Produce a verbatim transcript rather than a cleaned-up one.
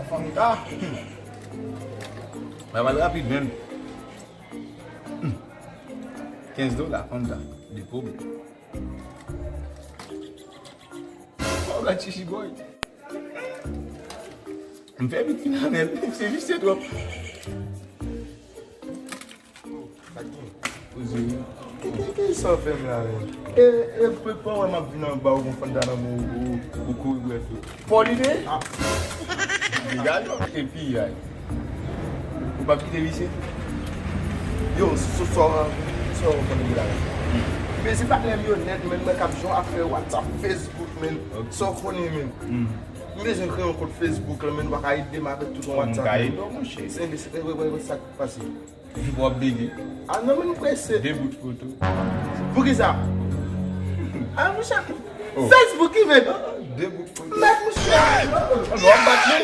Fanta. Bagay rapid menm. Hmm. Kenz dola, Fanta. De pwoblèm. Oh, gad Chichi boy. M fè piti nan men, se visye twòp. Poze wi. Ki, ki, ki sa w fè m la, men? E, e, pou pa wè m ap vin anba ou gon Fanta nan men ou, ou, ou kouri brèf yo. Fò lide? Ah. Egal, epi, ay. Ou p ap kite visye? Yo, so, so, so, so, w konn la. Men se patnè m yo nèt, men mwen k ap jwenn afè WhatsApp, Facebook, men. Ok. Sa w konnen, men. M bezwen kreye yon kont Facebook la, men ou pa ka ede m avèk tout yon WhatsApp. Ka ede w, monchè. Se, se, se, se, se sa k pase. Epi w ap bege. Ah non, men m prese. De bout foto. Poukisa? Ah, monchè. Oh. Facebook ki vle. De bout foto. Mèt monchè. Ah, non, w ap bat li.